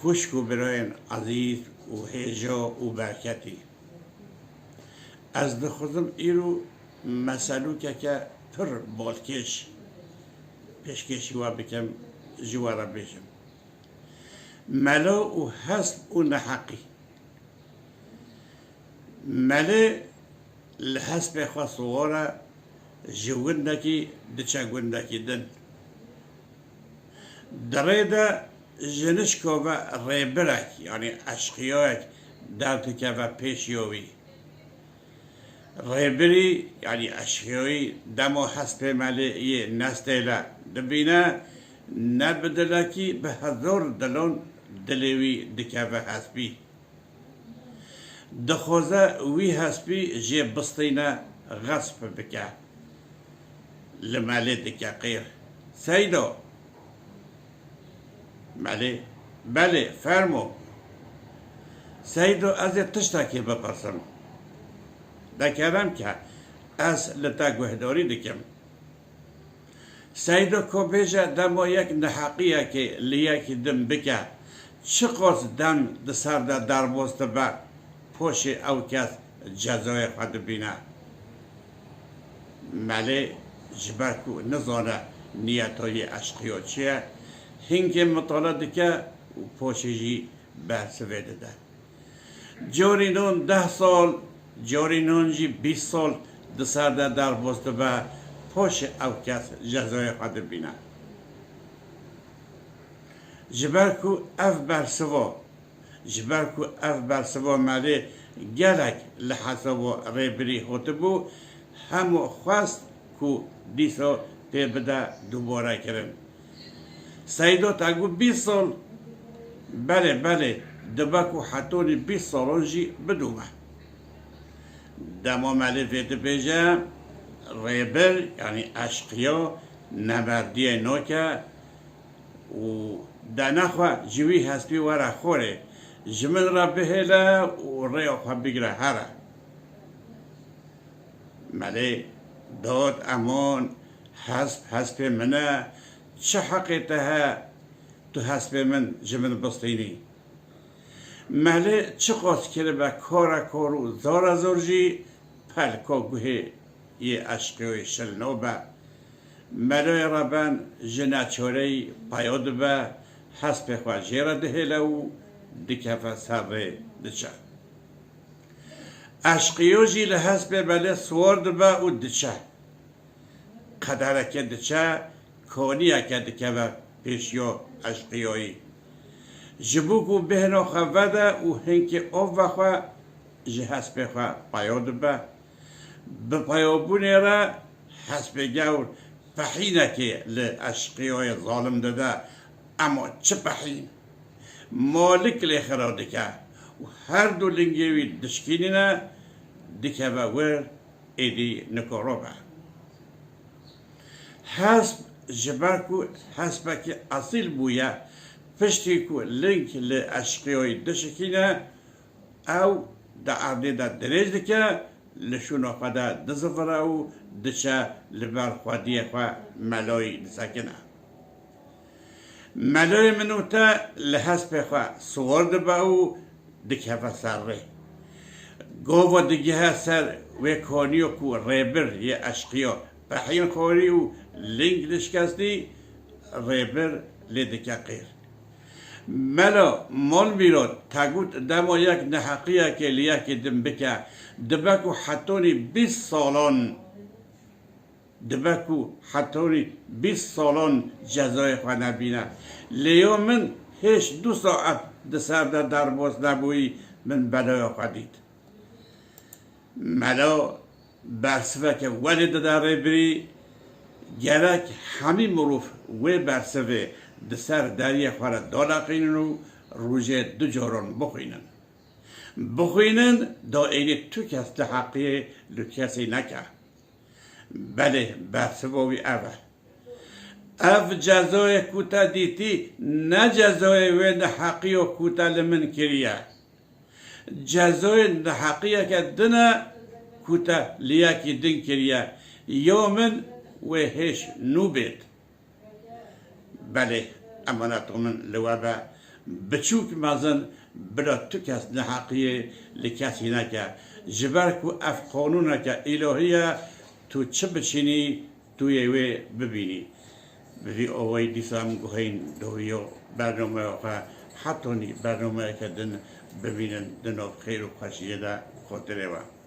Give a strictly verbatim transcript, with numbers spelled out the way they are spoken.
Xwişk û birayên ezîz û hêja û berketî, ez dixwazim îro meselûkeke pir balkêş pêşkêşî we bikim, ji we re bêjim. Melo û hesp û neheqî. Melê li hespê xwe siwar e, ji gundekî diçe gundekî din. Di rê de ji nişko ve rêbirek, yanî eşqiyayek derdikeve pêşiya wî. Rêbirî, yanî eşqiyayî, dema hespê Melê yê nestêle dibîne, ne bi dilekî, bi hezar dilan dilê wî dikeve hespî. Dixwaze wî hespî jê bistîne, xesp bike. Li Melê dike qîr. Seydo! Melê: Belê, fermo. Seydo, ez ê tiştekê bipirsim. De kerem ke, ez li te guhdarî dikim. Seydo: Ko bêje dema yek neheqiyekê li yekî din bike, çiqas dem di ser de derbas dibe, paşê ew kes cezayê xwe dibîne. Melê, ji ber ku nizane niyeta yê eşqiya çi ye, hingê mitale dike û paşê jî bersivê dide. Carînan deh sal, carînan jî bîst sal di ser de derbas dibe, paşê ew kes cezayê xwe dibîne. Ji ber ku ev bersiva, ji ber ku ev bersiva Melê gelek li hesaba rêbirî hatibû, hema xwest ku dîsa pê bide dubare kirin. Seydo: Te got bîst sal? Belê, belê, dibe ku hetonî bîst salan jî bidome. Dema Melê vê dibêje, rêbir, yanî eşqiya, nemerdiyê nake û dene xwe ji wî hespî were xorê, ji min re bihêle û rêya xwe bigire here. Melê: Dad, eman, hesp hespê min e, çi heqê te he, tu hespê min ji min bistînî? Melê çiqas kiribe kare kar û zare zor jî pelka guhê yê eşqiyoyê şil nabe. Meloyê reben ji neçareyî peya dibe, hespê xwe jê re dihêle û dikeve ser rê diçe. Eşqiyo jî li hespê Melê siwar dibe û diçe. Qedereke diçe, kaniyeke dikeve pêşiya eşqiyoyî. Ji bo ku bêhna xwe vede û hinkê av vexwe, ji hespê xwe peya dibe. Bi peyabûnê re hespê gewr pehînekê li eşqiyoyê zalim dide, ema çi pehîn! Malik lê xira dike û her du lingê wî dişkînîne, dikeve wir, êdî nikaro be. Hesp ji ber ku hespekî esîl bûye, piştî ku ling li eşqiyoyî dişikîne, ew di erdê de dirêj dike, li şûna xwe de dizivire û diçe li ber xwediyê xwe meloyî disekine. Meloyê min û te li hespê xwe siwar dibe û dikeve ser rê. Gava digihe ser wê kaniyo ku rêbir yê eşqiya pehîn xwarî û ling dişkestî, rêbir lê dike qîr. Melo, malmîrot, te got dema yek neheqiyekê li yekî din bike, dibe ku hetonî bîst salan, dibe ku hetonî bîst salan cezayê xwe nebîne. Lê ya min hêj du saet di ser de derbas nebûyî, min belaya xwe dît. Melo bersiveke welê dide rêbirî, gerek hemî mirov wê bersivê di ser deriyê xwe re daleqînin û rojê du caran bixwînin. Bixwînin, da êdî tu kes neheqiyê li kesî neke. Belê, bersiva wî ev e. Ev cezayê ku te dîtî, ne cezayê wê neheqiyo ku te li min kiriye. Cezayê neheqiyeke din e ku te li yekî din kiriye. Ya min wê hêj nû bêt. Belê, emaneta min li we be. Biçûk mezin, bila tu kes neheqiyê li kesî neke. Ji ber ku ev qanûneke îlohî ye, tu çi biçînî, tu yê wê bibînî. Bi vî awayî dîsa em guheyîn dohiyo bernameya xwe, hetanî bernameyeke din bimînin di nav xêr û xweşiyê de xotirê we.